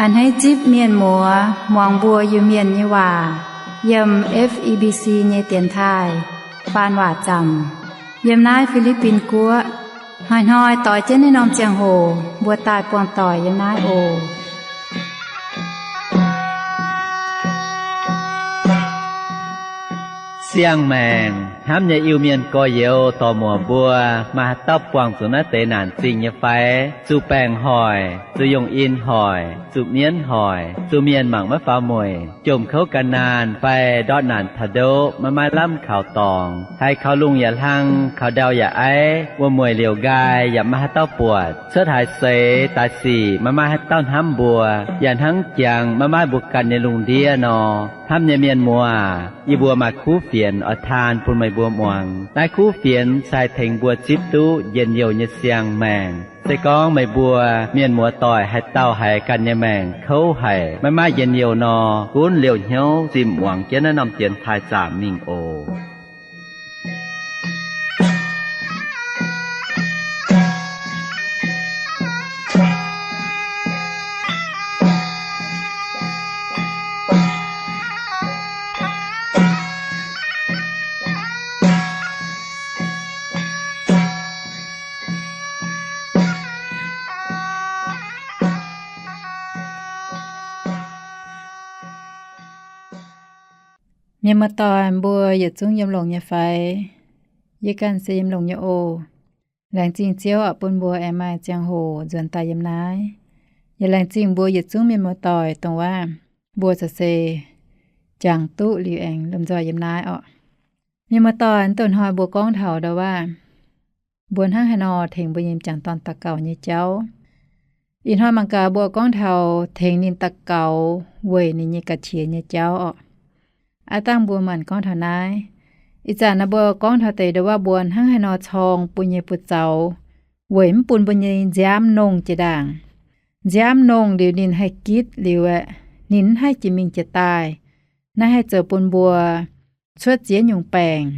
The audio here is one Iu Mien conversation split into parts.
A'hneiv zipv mienh muoz muangx mbuo Iu-Mienh nyei waac yiem F E B C nyei dienx taaih faan waac zaamc yiem naaiv Fi^li^bin Guoqv. Hnoi-hnoi doix jienv naaiv norm ziangh hoc mbuo daaih buangh doic yiem naaiv oc. Siang-maengc hnamv nyei Iu-Mienh gorx-youz dorc-muoc mbuo, maaih haaix dauh buangh zuqc naaiv deix naanc zingh nyei fai? Zuqc baengc hoic, zuqc yungh in hoic, zuqc mienv hoic, zuqc mienh mangc maiv faaux mueic, jomc kouv gan naanh fai ndortv naanc taux ndoqv maiv maaih lamh kaux dorngx, haiz kaux lungh yaac hlang, kaux ndau yaac aiv, wuom-mueic liouc nqaai yaac maiv maaih haaix dauh buatc, cuotv haaix seix daaih sic maiv maaih haaix dauh hnamv mbuo, yaac hnangv jangx maiv maaih mbuo ganh nyei lungh ndiev nor, hnamv nyei mienh muoz, yie mbuo maaih kuv fienx oix taan bun meih mbuo muangx. Naaiv kuv fienx se haih tengx mbuo zipv duqv njien-youh nyei siang-maengc. Se gorngv meih mbuo mienh muoz-doic haaix dauh haiz ganh nyei maengc kouv haic, maiv maaih njien-youh nor, gunv liouh hnyouv zinh muangx jienv naaiv norm dienx taaih zaamc mingh oc. Mienh muoz-doic mbuo yietc zungv yiem longx nyei fai? Yie ganh se yiem longx nyei oc. Laengz zingh Ziouv oc, bun mbuo aengx maaih ziangh hoc nzuonx daaih yiem naaiv. Yaac laengz zingh mbuo yietc zungv mienh muoz-doic dongh waac mbuo za'gengh jangx duqv liuz aengx lomh nzoih yiem naaiv oc. Mienh muoz-doic, dongh hnoi mbuo gorngv taux ndau waac mbuo hnangv haaix nor tengx mbuo nyei m'jangc dorn daux gaux nyei jauv. Ih hnoi mangc gaax mbuo gorngv taux tengx ninh daux gaux weic ninh nyei ga'qiex nyei jauv oc. Aav dangh mbuo maanc gorngv taux naaiv. Ih zanc naaiv mbuo gorngv taux deix ndau waac mbuo hnangv haaix nor corng mbuo nyei buoz-zaux weic mv bun mbuo nyei nziaamv nongh jiex ndaangc. Nziaamv nongh liuz ninh haih gitv liuz aeqv, ninh mv haih jiex mingh jiex daaih. Naaiv haih zoux bun mbuo cuotv ziex nyungc baengc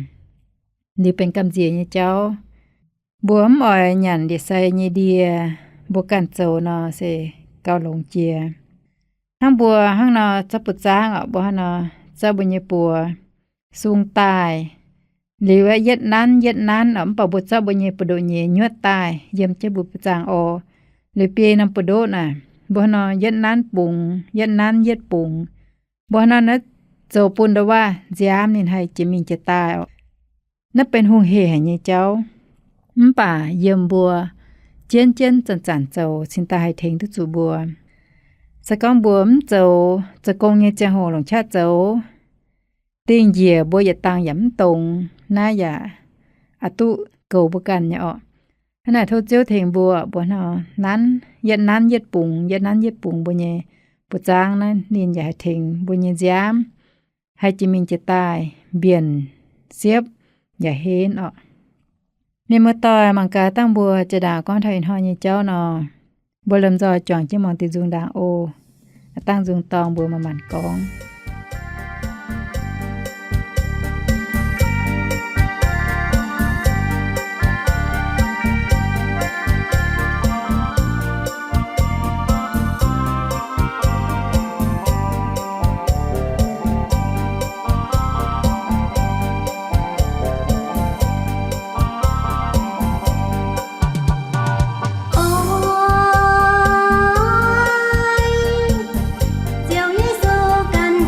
liuz benx gamh nziex nyei jauv. Mbuo mv oix nyanc ndie-sai nyei ndie, mbuo ganh zoux nor se gauh longx jiex. Hnangv mbuo hnangv nor zorqv buoz-zaangv oc, mbuo hnangv nor zorqv mbuo nyei buoz sung daaih liuz aeqv, yietv nanv yietv nanv oc, mv baac mbuo zorqv mbuo nyei buoz-ndoqv nyei nyuotv daaih yiem jienv mbuo buoz-zaangv oc. Liuz biei norm buoz-ndoqv naaic, mbuo hnangv nor yietv nanv bungx, yietv nanv yietv bungx. Mbuo hnangv nor naaiv zoux bun ndau waac nziaamv ninh haih jiex mingh jiex daaih oc. Naaiv benx hungh hec haic nyei jauv. Mv baac yiem mbuo jienv jienv zanc-zanc zoux cingx daaih haih tengx duqv zuqc mbuo. Se gorngv mbuo mv zoux zoux gong nyei ziangh hoc longc qaqv zoux, dingh njiec mbuo yietc dangh yaac mv dongz, naaiv yaac a'duqv goux mbuo ganh nyei orqc. Hnangv naaic tov Ziouv tengx mbuo, mbuo hnangv nor nanv, yietv nanv yietv bungx, yietv nanv yietv bungx mbuo nyei buoz-zaangv naaiv, ninh yaac haih tengx mbuo nyei nziaamv haih jiex mingh jiex daaih, mbienc siepv yaac henv orqc. Mienh muoz-doic, mangc gaax dangh mbuo jiex ndaangc gorngv taux ih hnoi nyei jauv nor, mbuo lomh nzoih juangc jienv muangx diuh nzung ndaangc oc. Aav dangh nzung dorng mbuo manc-manc gorngv. Ziouv Yesu ganh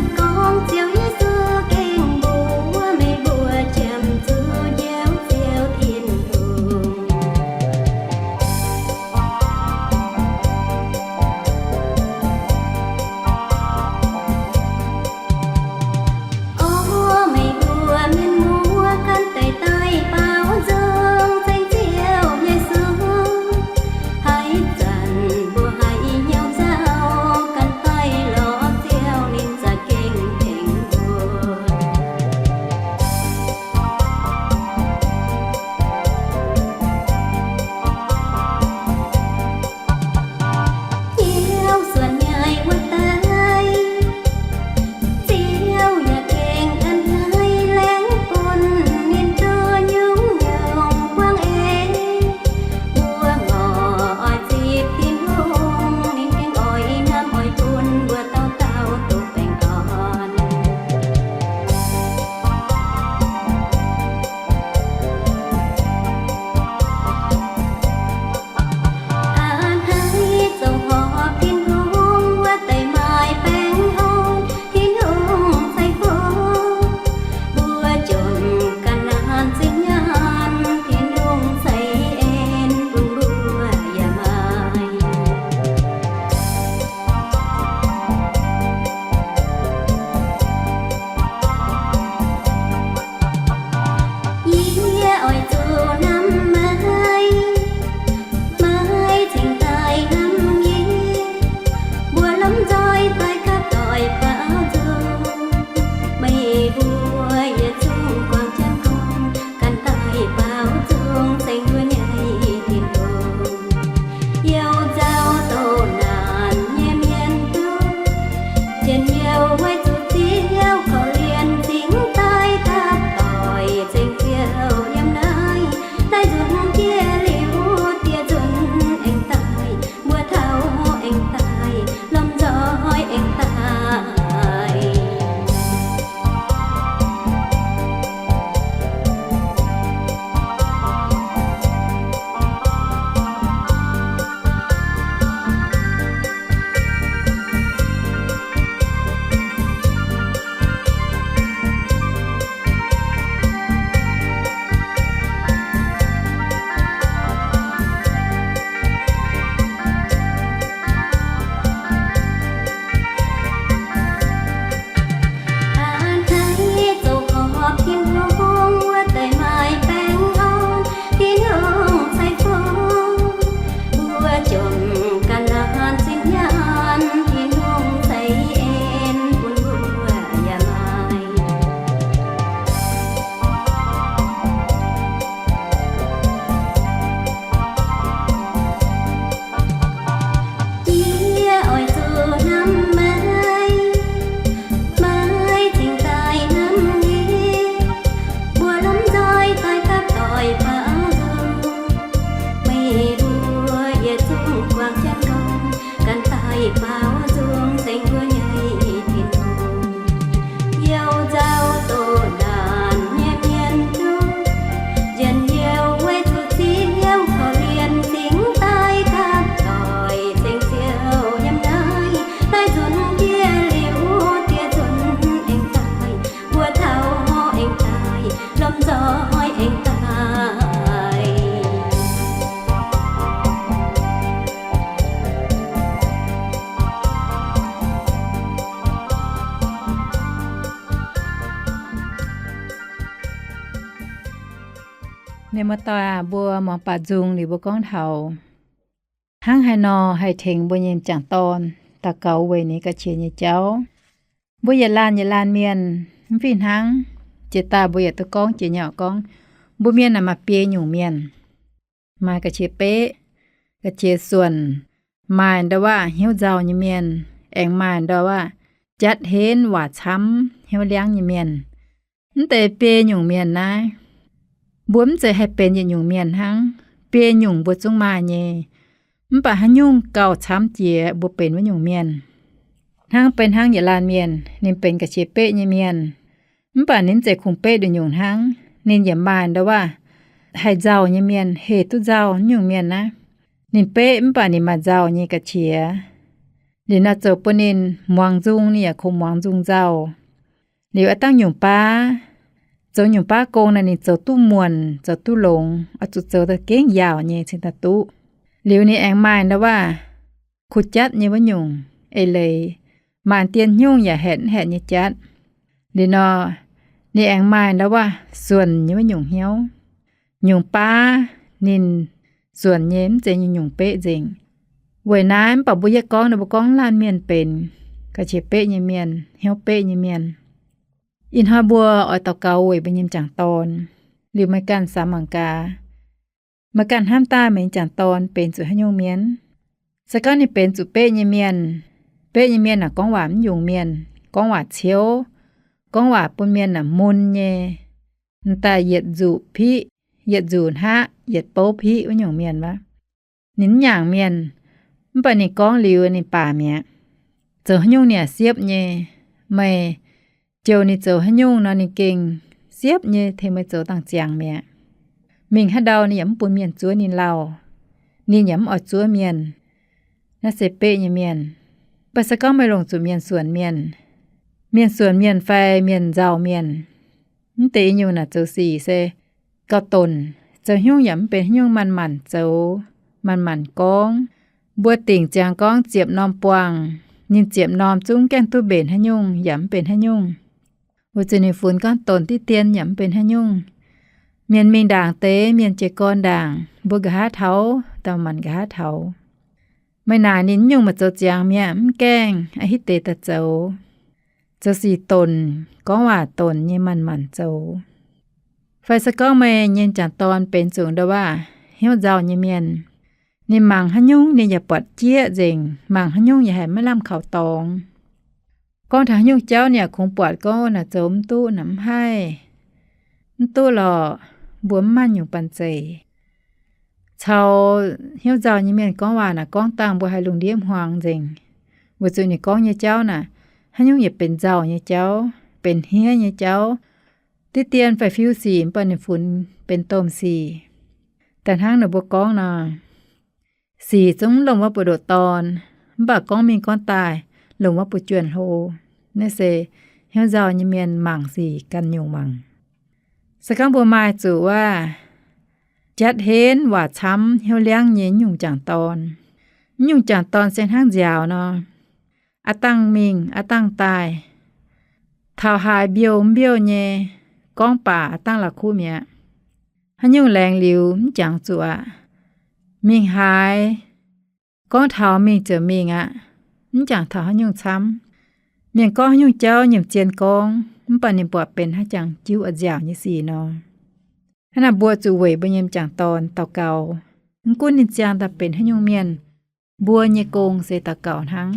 Mienh muoz-doic aac, mbuo muangx baac nzung liuz mbuo gorngv taux hnangv haaix nor haih tengx mbuo nyei m'jangc dorn daux gaux weic ninh ga'qiex nyei jauv. Mbuo yietc laanh yietc laanh mienh mv fih hnangv. Jiex daaih mbuo yietc duqv gorngv jiex nyei oc, gorngv mbuo mienh naaic maaih biei nyungc mienh. Maaih ga'qiex beqv, ga'qiex suonc, maaih ndau-waac hnyouv nzauh nyei mienh, aengx maaih ndau-waac jatv henv waac camv hnyouv liangv nyei mienh. Mv deix biei nyungc mienh naaiv, mbuo mv zeiz haih benx yietc nyungc mienh hnangv. Biei nyungc mbuo zungv maaih nyei, mv baac haaix nyungc gauh camv jiex mbuo benx wuov nyungc mienh. Hnangv benx hnangv yietc laanh mienh, ninh benx ga'qiex beqv nyei mienh, mv baac ninh mv zeiz kungx beqv nduqc nyungc hnangv. Ninh yaac maaih ndau-waac haih nzauh nyei mienh, heh duqv nzauh nyungc mienh naaiv. Ninh beqv mv baac ninh maaih nzauh nyei ga'qiex. Liuz nor zoux bun ninh muangx nzung, ninh yaac kungx muangx nzung nzauh. Liuz aav dangh nyungc baav, zoux nyungc baav gong naaic ninh zoux duqv muonc, zoux duqv longx, oix zuqc zoux da'gengh yaauc nyei cingx daaih duqv. Liuz ninh aengx maaih ndau-waac kuh jatv nyei wuov nyungc eix leiz, maanc dien hnyungv yaac haetc mv haetc nyei jatv. Liuz nor, ninh aengx maaih ndau-waac suonc nyei wuov nyungc hnyouv. Nyungc baav ninh suonc nyei, mv zeiz nyungc beqv nzengc. Weic naaiv mv baac mbuo yie gorngv nor, mbuo gorngv laanh mienh benx ga'qiex beqv nyei mienh, hnyouv beqv nyei mienh. Ih hnoi mbuo oix daux gaux weic mbuo nyei m'jangc dorn. Liuz meih ganh samx mangc gaax, meih ganh hnamv daaih meih nyei m'jangc dorn benx zuqc haaix nyungc mienh? Se gorngv ninh benx zuqc beqv nyei mienh, beqv nyei mienh naaic gorngv waac mv yungz mienh, gorngv waac ciouv, gorngv waac bun mienh naaic mun nyei, m'daaih yietc nzuqc piqv, yietc nzuqc hnaqv, yietc bouv piqv wuov nyungc mienh wuov. Ninh mv nyaangc mienh, mv baac ninh gorngv liuz ninh baac mi'aqv. Zoux haaix nyungc ninh yaac siepv nyei. Meih jouh ninh zoux haaix nyungc nor ninh gengh siepv nyei tengx meih zoux dangh ziangx mi'aqv. Mingh haaix ndau ninh yaac mv bun mienh zuov ninh lauh. Ninh yaac mv oix zuov mienh. Naaiv se beqv nyei mienh. Mv baac se gorngv meih longc zuqc mienh suonc mienh, mienh suonc mienh fai mienh nzauh mienh, mv deix i nyungc naaic zoux sic se gauh donc, zoux haaix nyungc yaac mv benx haaix nyungc, manc-manc zoux, manc-manc gorngv. Mbuo dingc ziangx gorngv ziepc norm buangh, ninh ziepc norm zungv gaengh duqv mbenc haaix nyungc yaac mv benx haaix nyungc. Weic zuqc ninh funx gorngv donc diqv dien yaac mv benx haaix nyungc. Mienh mingh ndaangc deix, mienh jiez gorn ndaangc, mbuo nqa'haav taux daaih manc nqa'haav taux. Meih naaic ninh nyungc maaih zoux ziangx mi'aqv, mv gaengh a'hitv deix daaih zoux. Zoux sic donc, gorngv waac donc nyei manc-manc zoux. Fai se gorngv meih nyei m'jangc dorn benx zuqc ndau-waac hnyouv nzauh nyei mienh, ninh mangc haaix nyungc ninh yaac buatc jieqv nzengc, mangc haaix nyungc yaac haiz maiv lamh kaux dorngx. Gorngv taux haaix nyungc jauv ninh yaac kungx buatc gorngv naaic zoux mv duqv, naaic mv haih, mv duqv lorqc, mbuo mv maaih nyungc banh zeic. Caux hnyouv nzauh nyei mienh gorngv waac naaic gorngv dangh mbuo haiz lungh ndiev hmuangx nzengc, weic zuqc ninh gorngv nyei jauv naaic haaix nyungc yaac benx nzauh nyei jauv, benx hniev nyei jauv. Diqv dien fai fiuv sic mv baac ninh funx benx domh sic. Daaih hnangv ninh mbuo gorngv nor, sic zungv longc wuov buoz-ndoqv dorn, mv baac gorngv mingh gorngv daaih longc wuov buoz-juonh hlo. Naaiv se hnyouv nzauh nyei mienh mangc sic ganh nyungc mangc. Se gorngv mbuo maaih zuqc wuov jatv henv waac camv hnyouv liangv nyei nyungc m'jangc dorn, nyungc m'jangc dorn se hnangv nziaaux nor, aav dangh mingh aav dangh daaih, taux haaix mbiouh mv mbiouh nyei, gorngv baac aav dangh la'kuqv mi'aqv. Haaix nyungc laengz liuz mv jangx zuqc aqv. Mingh haaix, gorngv taux mingh ziouc mingh aqv, mv jangx taux haaix nyungc camv. Mienh gorngv haaix nyungc jauv nyiemc zien gorngv, mv baac ninh buatc benx haaix jangx jiuv a'nziaauc nyei sic nor. Hnangv naaic mbuo zuqc weic mbuo nyei m'jangc dorn daux gaux. Mv gunv ninh ziangh daaih benx haaix nyungc mienh, mbuo nyei gong se daux gaux hnangv.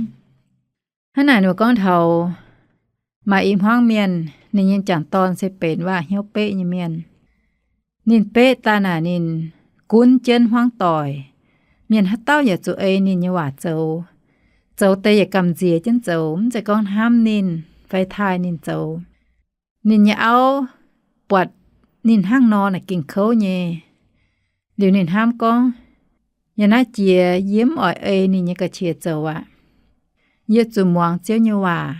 Hnangv naaic ninh gorngv taux maaih i hmuangv mienh, ninh nyei m'jangc dorn se benx waac hnyouv beqv nyei mienh. Ninh beqv daaih naaic ninh gunv jienv hmuangv doic. Mienh haaix dauh yaac zuqc ei ninh nyei waac zoux. Zoux deix yaac gamh nziex jienv zoux, mv zeiz gorngv hnamv ninh fai taaih ninh zoux. Ninh nyei auv buatc ninh hnangv nor naaic gengh kouv nyei. Liuz ninh hnamv gorngv, yangh naaiv jiex yie mv oix ei ninh nyei ga'qiex zoux aqv. Yie zuqc muangx Ziouv nyei waac.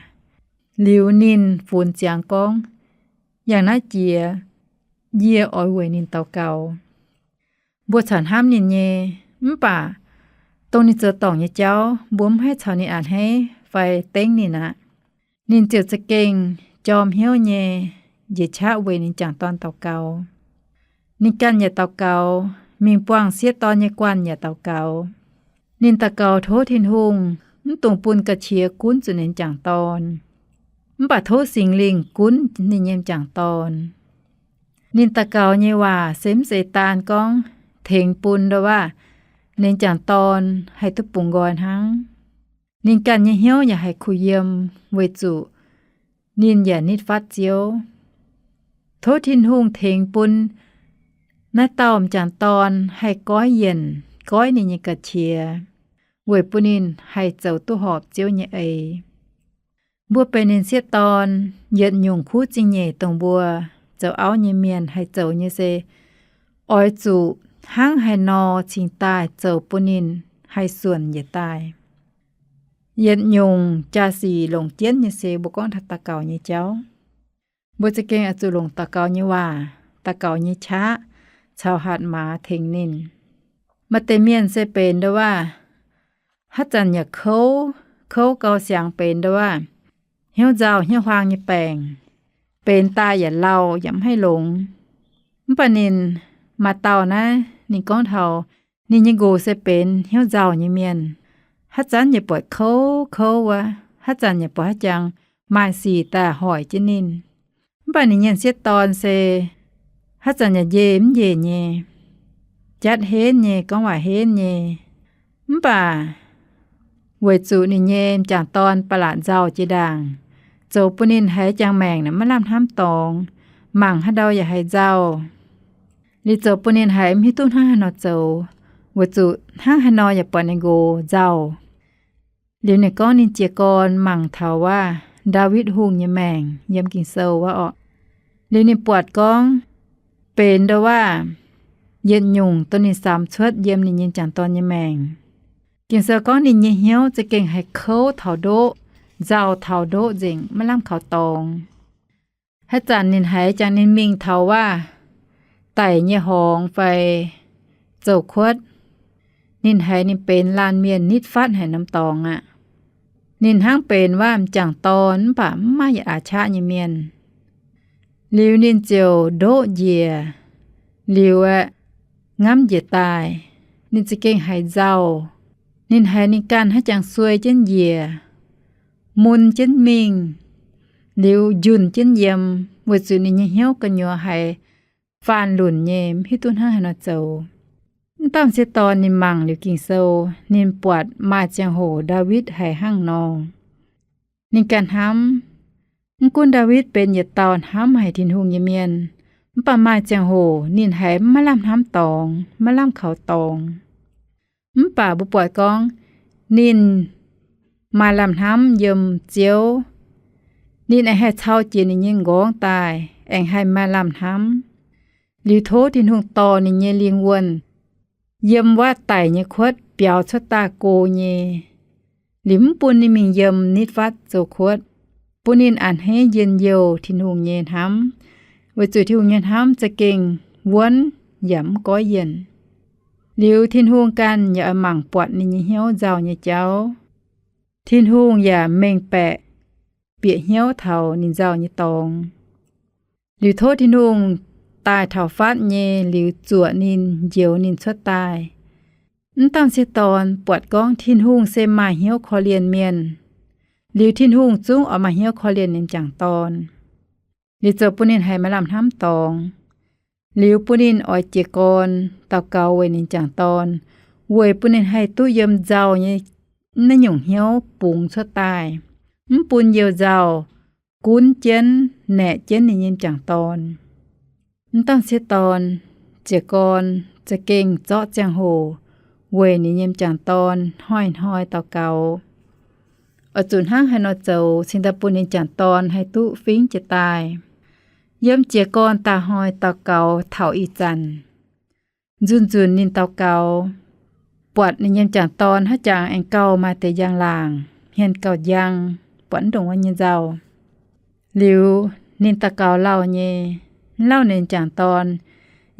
Liuz ninh funx ziangx gorngv, yangh naaiv jiex yie oix weic ninh daux gaux. Mbuo corc hnamv ninh nyei, mv baac dongh ninh zoux dorngc nyei jauv mbuo mv haih caux ninh a'hneiv fai dengv ninh aqv. Ninh ziouc za'gengh jorm hnyouv nyei njiec qaqv weic ninh jangc dorn daux gaux. Ninh ganh yaac daux gaux, mingh buangh sieqv dorn nyei guanh yaac daux gaux. Ninh daux gaux tov Tin-Hungh mv dungx bun ga'qiex gunv zuqc ninh jangc dorn, mv baac tov Singx Lingh gunv ninh nyei m'jangc dorn. Ninh daux gaux nyei waac se mv zeiz daan gorngv tengx bun ndo waac ninh jangc dorn haih duqv bungx nqoi hnangv. Ninh ganh nyei hnyouv yaac haih kuh yiem weic zuqc ninh yaac nitv fatv Ziouv. Tov Tin-Hungh tengx bun naaiv dauh m'jangc dorn haih goiv yienc, goiv ninh nyei ga'qiex, weic bun ninh haih zoux duqv horpc Ziouv nyei eix. Mbuo benx ninh sieqv dorn, yietc nyungc kuv zingh nyeic dongh mbuo zoux auv nyei mienh haih zoux nyei se, oix zuqc hnangv haaix nor cingx daaih zoux bun ninh haih suonc njiec daaih. Yietc nyungc jaa-sic longc jienv nyei se mbuo gorngv taux daux gaux nyei jauv. Mbuo za'gengh oix zuqc longc daux gaux nyei waac, daux gaux nyei qaqv caux hatc maaz tengx ninh. Maaih deix mienh se benx ndo waac, haaix zanc yaac kouv, kouv gau siangx benx ndo waac, hnyouv nzauh hnyouv huaang nyei baengc, benx daaih yaac lauh yaac mv haih longx. Mv baac ninh maaih dauh naaiv, ninh gorngv taux ninh nyei nqox se benx hnyouv nzauh nyei mienh, haaix zanc yaac buatc kouv kouv wuov, haaix zanc yaac buatc haaix jangx maaih sic daaih hoic jienv ninh. Mv baac ninh nyei sieqv dorn se haaix zanc yaac njeih mv njiec nyei, jatv henv nyei, gorngv waac henv nyei. Mv baac weic zuqc ninh nyei m'jangc dorn ba'laqc nzauh jiex ndaangc, zoux bun ninh haiz jangx maengc naaic maiv lamh hnamv dorngx, mangc haaix ndau yaac haiz nzauh. Liuz zoux bun ninh haiz mv hiuv duqv hnangv haaix nor zoux, weic zuqc hnangv haaix nor yaac buatc ninh nqox nzauh. Liuz ninh gorngv ninh jiez gorn mangc taux waac Ndaawitv Hungh nyei maengc yiem Ging-Sou wuov orqc. Liuz ninh buatc gorngv benx ndo waac yietc nyungc dongh ninh samx cuotv yiem ninh nyei m'jangc dorn nyei maengc. Ging-Sou gorngv ninh nyei hnyouv za'gengh haih kouv taux ndoqv, nzauh taux ndoqv nzengc, maiv lamh kaux dorngx. Haaix zanc ninh haiz jangx ninh mingh taux waac daic nyei horngz fai zoux kuotv, ninh haiz ninh benx laanh mienh nitv fatv haic norm dorngx aqv. Ninh hnangv benx waac m'jangc dorn mv baac mv maaih yietc aax qaqv nyei mienh. Liuz ninh ziouc ndoqv njiec, liuz aeqv, ngamv njiec daaih. Ninh za'gengh haiz nzauh. Ninh haiz ninh ganh haaix jangx suei jienv njiec, mun jienv mingh, liuz njunh jienv yiem, weic zuqc ninh nyei hnyouv gu'nyuoz haiz faanh lunc nyei, mv hiuv duqv hnangv haaix nor zoux. Mv dauh m'sieqv dorn ninh mangc liuz Ging-Sou, ninh buatc maaih ziangh hoc Ndaawitv haiz hnangv nor. Ninh ganh hnamv, mv gunv Ndaawitv benx yietc dauh hnamv haic Tin-Hungh nyei mienh, mv baac maaih ziangh hoc ninh haiz maiv lamh hnamv dorngx, maiv lamh kaux dorngx. Mv baac mbuo buatc gorngv ninh maaih lamh hnamv yiem Ziouv. Ninh aengx haih cau jiex ninh nyei m'nqorngv daaih, aengx haih maaih lamh hnamv. Liuz tov Tin-Hungh dorh ninh nyei lingh wuonh yiem waac daic nyei kuotv biaux cuotv daaih go nyei. Liuz mv bun ninh mingh yiem nitv fatv zoux kuotv, bun ninh a'hneiv njien-youh Tin-Hungh nyei hnamv, weic zuqc Tin-Hungh nyei hnamv za'gengh wuonv yaac mv goiv yienc. Liuz Tin-Hungh ganh yaac oix mangc buatc ninh nyei hnyouv nzauh nyei jauv. Tin-Hungh yaac mengh baeqc bieqc hnyouv taux ninh nzauh nyei dorngx. Liuz tov Tin-Hungh daaih taux fatv nyei liuz zuoqc ninh, njoux ninh cuotv daaih. Mv dauh m'sieqv dorn buatc gorngv Tin-Hungh se maaih hnyouv korv-lienh mienh. Liuz Tin-Hungh zungv oix maaih hnyouv korv-lienh ninh m'jangc dorn. Liuz zoux bun ninh haiz maaih lamh hnamv dorngx. Liuz bun ninh oix jiez gorn daux gaux weic ninh m'jangc dorn, weic bun ninh haih duqv yiem nzauh nyei naaiv nyungc hnyouv bungx cuotv daaih, mv bun youh nzauh gunv jienv naeqc jienv ninh nyei m'jangc dorn. Mv dauh m'sieqv dorn jiez gorn za'gengh zorqv ziangh hoc weic ninh nyei m'jangc dorn hnoi-hnoi daux gaux, oix zuqc hnangv haaix nor zoux cingx daaih bun ninh m'jangc dorn haih duqv fingx jiez daaih. Yiem jiez gorn daaih hnoi daux gaux taux ih zanc, nzunc-nzunc ninh daux gaux, buatc ninh nyei m'jangc dorn haaix jangx aengx gauh maaih deix njang-laangc, hmien gauh njang, buatc mv ndongc wuov nyei nzauh. Liuz ninh daux gaux lauh nyei, mv lauh ninh m'jangc dorn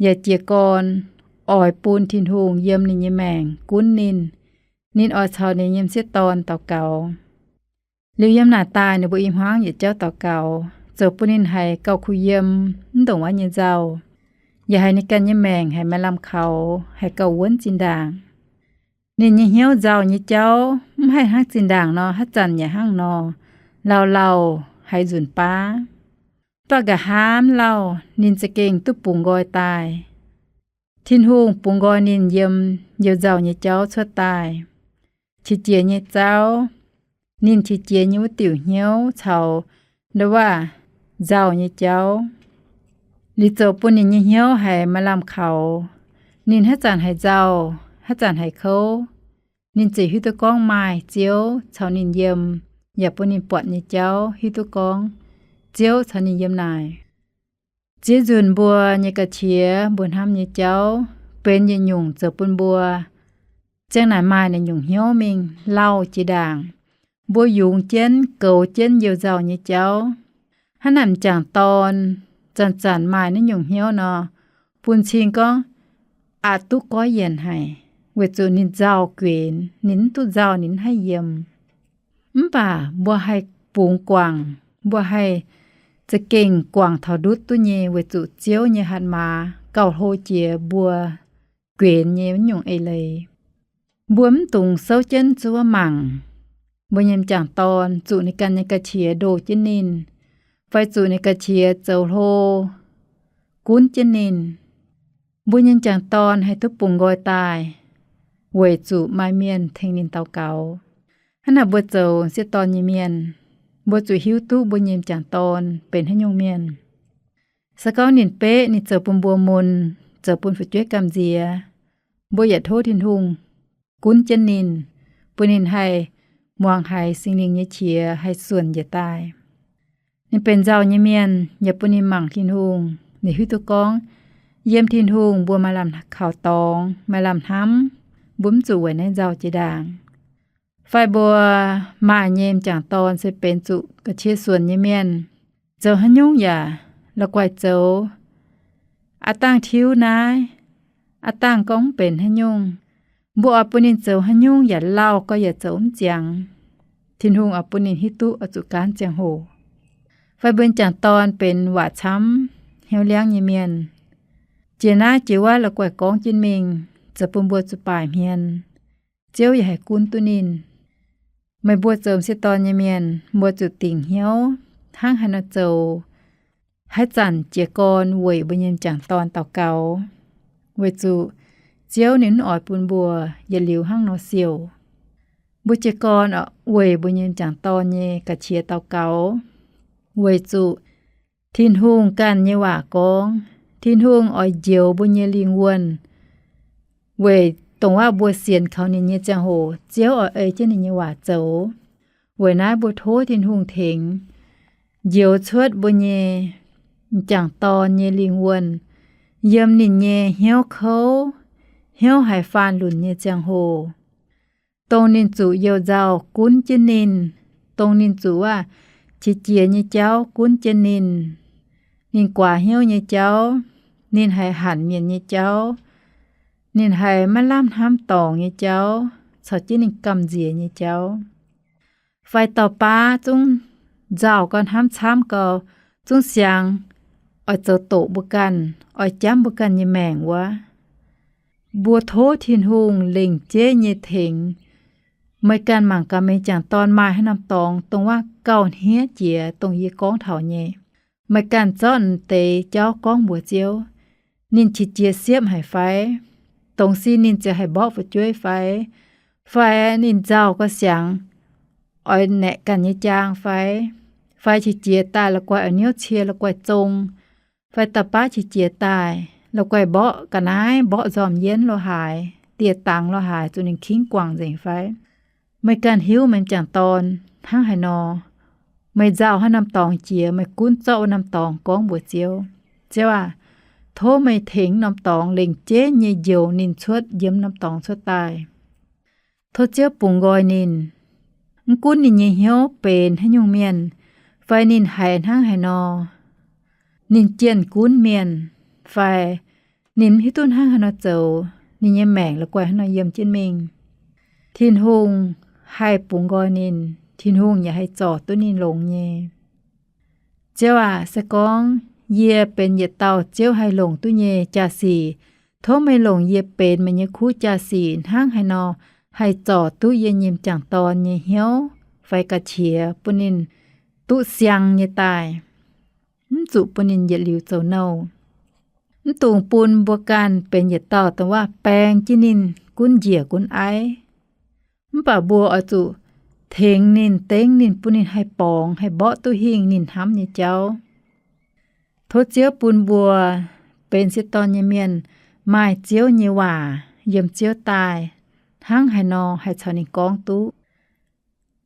yaac jiez gorn oix bun Tin-Hungh yiem ninh nyei maengc gunv ninh. Ninh oix caux ninh nyei m'sieqv dorn daux gaux. Liuz yiem naaic daaih ninh mbuo i hmuangv yietc jauv daux gaux, zoux bun ninh haiz gauh kuh yiem, mv ndongc wuov nyei nzauh. yaac haiz ninh ganh nyei maengc haiz maaih lamh kaux, haiz gauh wuonv zinh ndaangc. Ninh nyei hnyouv nzauh nyei jauv mv haih hnangv zinh ndaangc nor, haaix zanc yaac hnangv nor, lauh-lauh haiz nzunc baav. Mv baac nqa'haav mv lauh ninh za'gengh duqv bungx nqoi daaih. Tin-Hungh bungx nqoi ninh yiem youh nzauh nyei jauv cuotv daaih. Qiex jiez nyei jauv, ninh qiex jiez nyei wuov diuc hnyouv caux nda'waav nzauh nyei jauv, liuz zoux bun ninh nyei hnyouv haiz maaih lamh kaux. Ninh haaix zanc haiz nzauh, haaix zanc haiz kouv, ninh ziouc hiuv duqv gorngv maaih Ziouv caux ninh yiem, yaac bun ninh buatc nyei jauv hiuv duqv gorngv Ziouv caux ninh yiem naaic. Ziex nzunc mbuo nyei ga'qiex, mbuo hnamv nyei jauv benx yietc nyungc zoux bun mbuo ziang naaic maaih naaiv nyungc hnyouv mingh lauh jiex ndaangc. Mbuo yungz jienv goux jienv youh nzauh nyei jauv. Hnangv naaic m'jangc dorn zanc-zanc maaih naaiv nyungc hnyouv nor, bun cing gorngv aqc duqv goiv yienc haic, weic zuqc ninh nzauh guenx, ninh mv duqv nzauh ninh mv haih yiem. Mv baac mbuo haih bungx guangc, mbuo haih za'gengh guangc taux ndutv duqv nyei, weic zuqc Ziouv nyei hatc maaz gauh hlo jiex mbuo guenx nyei wuov nyungc eix leiz. Mbuo mv dungx souv jienv zuov mangc mbuo nyei m'jangc dorn zuqc ninh ganh nyei ga'qiex ndoh jienv ninh, fai zuqc ninh ga'qiex zoux hlo gunv jienv ninh. Mbuo nyei m'jangc dorn haih duqv bungx nqoi daaih weic zuqc maaih mienh tengx ninh daux gaux. Hnangv naaic mbuo zoux m'sieqv dorn nyei mienh, mbuo zuqc hiuv duqv mbuo nyei m'jangc dorn benx haaix nyungc mienh. Se gorngv ninh beqv, ninh zoux bun mbuo mun, zoux bun fu'jueiv gamh nziex, mbuo yaac tov Tin-Hungh gunv jienv ninh, bun ninh haih muangx haiz Singx Lingh nyei qiex, haih suonc njiec daaih. Ninh benx nzauh nyei mienh, yaac bun ninh mangc Tin-Hungh, ninh hiuv duqv gorngv yiem Tin-Hungh mbuo maaih lamh kaux dorngx, maaih lamh hnamv, mbuo mv zuqc weic naaiv nzauh jiex ndaangc. Fai mbuo maaih nyei m'jangc dorn se benx zuqc ga'qiex suonc nyei mienh, zoux haaix nyungc yaac la'guaih zoux, aav dangh tiuv naaiv, aav dangh gorngv mv benx haaix nyungc. Mbuo oix bun ninh zoux haaix nyungc yaac lauh gau yaac zoux mv ziangx. Tin-Hungh oix bun ninh hiuv duqv oix zuqc gaanv ziangh hoc. Fai mbuo m'jangc dorn benx waac camv, hnyouv liangv nyei mienh, jiex naaiv jiex wuov la'guaih gorngv jienv mingh, zoux bun mbuo zuqc baaic hmien. Ziouv yaac haih gunv duqv ninh. Meih mbuo zoux m'sieqv dorn nyei mienh, mbuo zuqc dingc hnyouv hnangv haaix nor zoux. Haaix zanc jiez gorn weic mbuo nyei m'jangc dorn daux gaux, weic zuqc Ziouv ninh mv oix bun mbuo yietc liuz hnangv nor siouc. Mbuo jiez gorn weic mbuo nyei m'jangc dorn nyei ga'qiex daux gaux, weic zuqc Tin-Hungh ganh nyei waac gorngv, Tin-Hungh oix njoux mbuo nyei lingh wuonh. Weic dongh waac mbuo sienx kaux ninh nyei ziangh hoc, Ziouv oix ei jienv ninh nyei waac zoux. Weic naaiv mbuo tov Tin-Hungh tengx njoux cuotv mbuo nyei m'jangc dorn nyei lingh wuonh, yiem ninh nyei hnyouv kouv, hnyouv haiz faanh lunc nyei ziangh hoc, dongh ninh zuqc youh nzauh gunv jienv ninh, dongh ninh zuqc waac qiex jiez nyei jauv gunv jienv ninh, ninh guaax hnyouv nyei jauv, ninh haiz hanc mienh nyei jauv, ninh haiz maiv lamh hnamv dorngx nyei jauv, caux jienv ninh gamh nziex nyei jauv. Fai dauh baav zungv nzauh gau, hnamv camv gau, zungv siang oix zoux doqc mbuo ganh, oix jamv mbuo ganh nyei maengc wuov, mbuo tov Tin-Hungh lengc jeiv nyei tengx. Meih ganh mangc gaax meih m'jangc dorn maaih haaix norm dorngx dongh waac gauh hniev jiex dongh yie gorngv taux nyei. Meih ganh zorqv deix jauv gorngv mbuox Ziouv. Ninh qiex jiez siepv haic fai? Dongh sin ninh ziouc haih mborqv fu'jueiv fai? Fai ninh nzauh gau siangx oix naeqc ganh nyei jaang fai? Fai qiex jiez daaih la'guaih oix niouv cie la'guaih zong? Fai dauh baav qiex jiez daaih la'guaih mborqv ga'naaiv, mborqv nzormc yienv lo haaix, dieh dangx lo haaix, zuqc ninh kingv guangc nzengc fai? Meih ganh hiuv meih m'jangc dorn hnangv haaix nor. Meih nzauh haaix norm dorngx jiex, meih gunv zorqv wuov norm dorngx gorngv mbuox Ziouv. Ziouv aac, tov meih tengx norm dorngx lengc jeiv nyei njoux ninh cuotv yiem norm dorngx cuotv daaih. Tov Ziouv bungx nqoi ninh. Mv gunv ninh nyei hnyouv benx haaix nyungc mienh, fai ninh haiz hnangv haaix nor, ninh jienh gunv mienh, fai ninh mv hiuv duqv hnangv haaix nor zoux, ninh nyei maengc la'guaih hnangv nor yiem jienv mingh, Tin-Hungh haih bungx nqoi ninh. Tin-Hungh yaac haih zorc duqv ninh longx nyei. Ziouv aac, se gorngv yie benx yietc dauh Ziouv haih longc duqv nyei jaa-sic. Tov meih longc yie benx meih nyei kuv jaa-sic hnangv haaix nor haih zorc duqv yie nyei m'jangc dorn nyei hnyouv fai ga'qiex bun ninh duqv siang nyei daaih, mv zuqc bun ninh yietc liuz zoux nouh. Mv dungx bun mbuo ganh benx yietc dauh dongh waac baeng jienv ninh gunv njiec gunv aiv. Mv baac mbuo oix zuqc tengx ninh, dengv ninh, bun ninh haih borngz, haih mborqv duqv hingh ninh hnamv nyei jauv. Tov Ziouv bun mbuo benx sieqv dorn nyei mienh maaih Ziouv nyei waac yiem Ziouv daaih, hnangv haaix nor haih caux ninh gorngv duqv.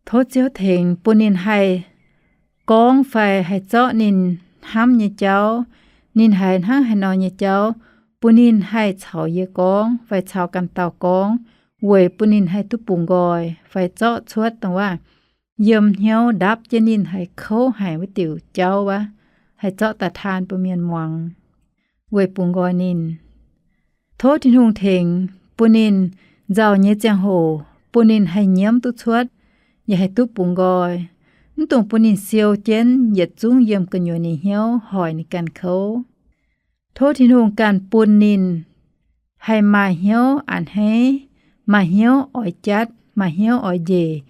Tov Ziouv tengx bun ninh haih gorngv fai haih zorqv ninh hnamv nyei jauv, ninh haiz hnangv haaix nor nyei jauv, bun ninh haih caux yie gorngv fai caux ganh dauh gorngv, weic bun ninh haih duqv bungx nqoi fai zorqv cuotv dongh waac yiem hnyouv ndapv jienv ninh haih kouv haic wuov diuc jauv wuov, haih zorqv daaih taan bun mienh muangx, weic bungx nqoi ninh. Tov Tin-Hungh tengx bun ninh nzauh nyei ziangh hoc bun ninh haih nyiemv duqv cuotv, yaac haih duqv bungx nqoi. Mv dungx bun ninh siou jienv yietc zungv yiem gu'nyuoz ninh hnyouv hoic ninh ganh kouv. Tov Tin-Hungh ganh bun ninh haih maaih hnyouv a'hneiv, maaih hnyouv oix jatv, maaih hnyouv oix njiec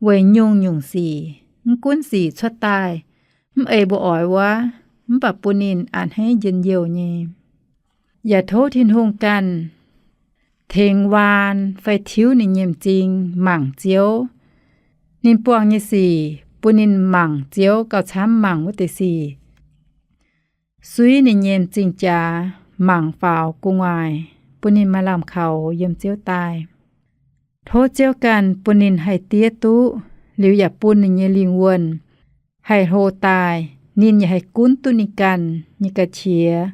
weic nyungc-nyungc sic, mv gunv sic cuotv daaih mv ei mbuo oix wuov, mv baac bun ninh a'hneiv njien-youh nyei. Yaac tov Tin-Hungh ganh tengx waan fai tiuv ninh nyei m'zing mangc Ziouv. Ninh buangh nyei sic bun ninh mangc Ziouv gauh camv mangc wuov deix sic. Suiv ninh nyei m'zing jaax mangc faaux gu'nguaaic, bun ninh maaih lamh kaux yiem Ziouv daaih. Tov Ziouv ganh bun ninh haih diev duqv, liuz yaac bun ninh nyei lingh wuonh haih hlo daaih, ninh yaac haih gunv duqv ninh ganh nyei ga'qiex,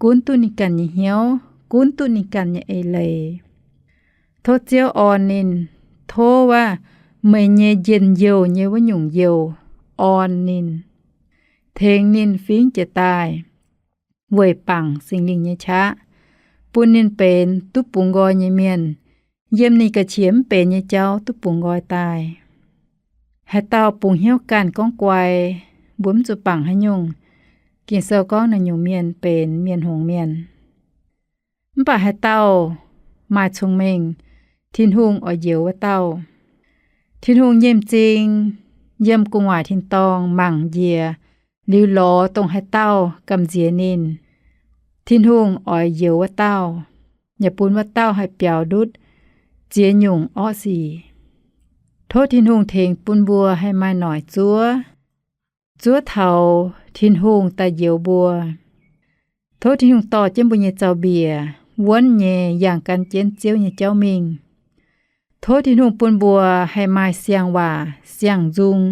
gunv duqv ninh ganh nyei hnyouv, gunv duqv ninh ganh nyei eix leiz. Tov Ziouv orn ninh, tov waac meih nyei njien-youh nyei wuov nyungc youh orn ninh, tengx ninh fingx jiez daaih, weic bangc Singx Lingh nyei qaqv, bun ninh benx duqv bungx nqoi nyei mienh, yiem ninh ga'qiex mv benx nyei jauv duqv bungx nqoi daaih. Haaix dauh bungx hnyouv ganh gorngv guai, mbuo mv zuqc bangc haaix nyungc. Ging-Sou gorngv naaiv nyungc mienh benx mienh hngongx mienh. Mv baac haaix dauh maaih cong-mengh, Tin-Hungh oix njoux wuov dauh. Tin-Hungh nyei m'zing yiem gu'nguaaic tin-dorngh mangc njiec, liuz lorz dongh haaix dauh gamh nziex ninh, Tin-Hungh oix njoux wuov dauh, yaac bun wuov dauh haih biaux ndutv ziex nyungc orqv sic. Tov Tin-Hungh tengx bun mbuo haih maaih noic zuov, zuov taux Tin-Hungh daaih njoux mbuo. Tov Tin-Hungh dorh jienv mbuo nyei zaux-mbiec wuonv nyei yangh gan jienv Ziouv nyei jauv mingh. Tov Tin-Hungh bun mbuo haih maaih siang-waac siang-nzung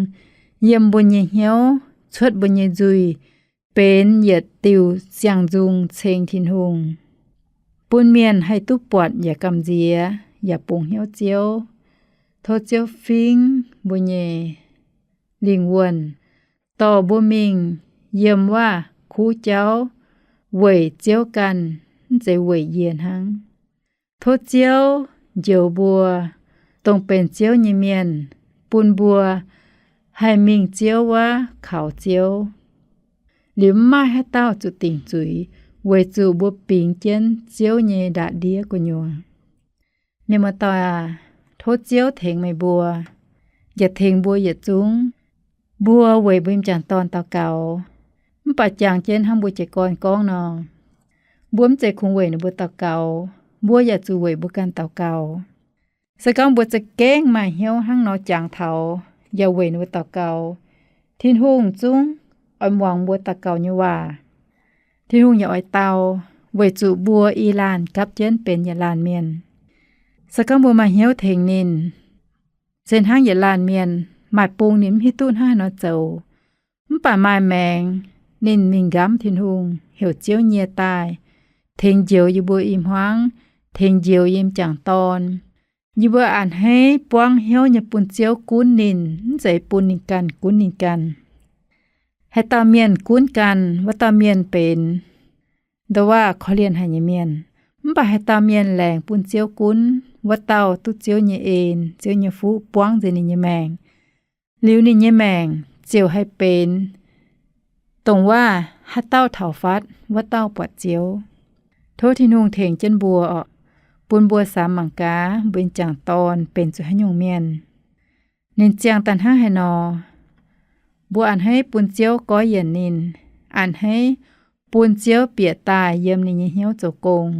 yiem mbuo nyei hnyouv, cuotv mbuo nyei nzuih, benx yietc diuh siang-nzung ceng Tin-Hungh, bun mienh haih duqv buatc yaac gamh nziex yaac bungx hnyouv Ziouv. Tov Ziouv fingx mbuo nyei lingh wuonh, dorh mbuo mingh yiem waac-kuv jauv weic Ziouv ganh, mv zeiz weic yie hnangv. Tov Ziouv njoux mbuo, dongh benx Ziouv nyei mienh, bun mbuo haih mingh Ziouv wuov kaux Ziouv, liuz mv maaih haaix dauh zuqc dingc zuiz, weic zuqc mbuo bingx jienv Ziouv nyei ndaatv-ndiev gu'nyuoz. Mienh muoz-doic aac, tov Ziouv tengx meih mbuo, yaac tengx mbuo yietc zungv. Mbuo weic mbuo m'jangc dorn daux gaux, mv baac jangx jienv hnangv mbuo jiez gorn gorngv nor, mbuo mv zeiz kungx weic ninh mbuo daux gaux, mbuo yaac zuqc weic mbuo ganh daux gaux. Se gorngv mbuo za'gengh maaih hnyouv hnangv nor jangx taux yaac weic ninh mbuo daux gaux, Tin-Hungh zungv oix muangx mbuo daux gaux nyei waac. Tin-Hungh yaac oix dau, weic zuqc mbuo i laanh gapv jienv benx yietc laanh mienh. Se gorngv mbuo maaih hnyouv tengx ninh, se hnangv yietc laanh mienh maaih bung ninh mv hiuv duqv hnangv haaix nor zoux, mv baac maaih maengx ninh mingh nqamv Tin-Hungh, heuc Ziouv nyie daaih, tengx njoux yie mbuo i hmuangv, tengx njoux yie m'jangc dorn. Yie mbuo a'hneiv buangv hnyouv nyei bun Ziouv gunv ninh, mv zeiz bun ninh ganh gunv ninh ganh. Haaix dauh mienh gunv ganh, wuov dauh mienh benx ndau waac korv-lienh haic nyei mienh. Mv baac haaix dauh mienh laengz bun Ziouv gunv, wuov dauh duqv Ziouv nyei en, Ziouv nyei fuqv buangv nzengc ninh nyei maengc. Liuz ninh nyei maengc ziouc haih benx Dongh waac haaix dauh taux fatv, wuov dauh buatc Ziouv. Tov Tin-Hungh tengx jienv mbuo oc, bun mbuo samx mangc gaax mbuo nyei jangc dorn benx zuqc haaix nyungc mienh. Ninh ziangh daaih hnangv haaix nor, mbuo a'hneiv bun Ziouv goiv yienc ninh, a'hneiv bun Ziouv bieqc daaih yiem ninh nyei hnyouv zoux gong.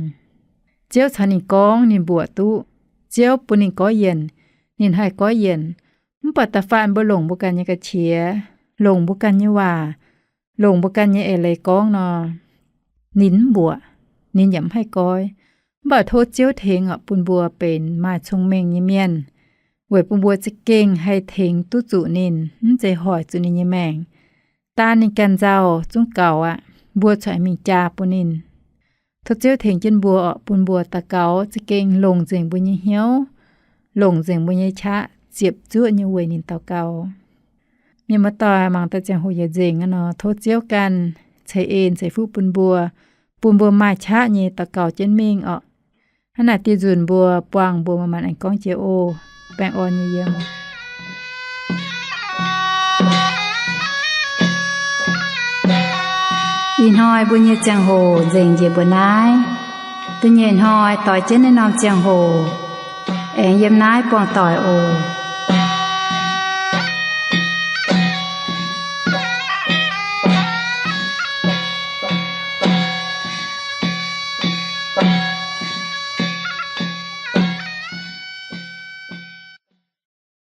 Ziouv caux ninh gorngv, ninh mbuoqc duqv. Ziouv bun ninh goiv yienc, ninh haih goiv yienc. Mv baac da'faanh mbuo longc mbuo ganh nyei ga'qiex, longc mbuo ganh nyei waac, longc mbuo ganh nyei eix leiz gorngv nor, ninh mv mbuoqc, ninh yaac mv haih goiv. Mv baac tov Ziouv tengx oc, bun mbuo benx maaih cong-mengh nyei mienh, weic bun mbuo za'gengh haih tengx duqv zuqc ninh, mv zeiz hoic zuqc ninh nyei maengc. Daan ninh ganh nzauh zungv gaux aqv, mbuo corc mingh jaa bun ninh. Tov Ziouv tengx jienv mbuo oc, bun mbuo daux gaux za'gengh longc nzengc mbuo nyei hnyouv, longc nzengc mbuo nyei qaqv ziepc zuoqv nyei weic ninh daux gaux. Mienh muoz-doic, mangc daaih ziangh hoc yietc nzengc aqv nor, tov Ziouv ganh ceix en ceix fuqv bun mbuo, bun mbuo maaih qaqv nyei daux gaux jienv mingh oc. Hnangv naaic dieh nzunc mbuo buangh mbuo maaih maanc aengx gorngv jiex oc. Baengh orn nyei yiem. Ih hnoi mbuo nyei ziangh hoc nzengc njiec mbuo naaiv. Da'nyeic hnoi doix jienv naaiv norm ziangh hoc aengx yiem naaiv buangh doic oc.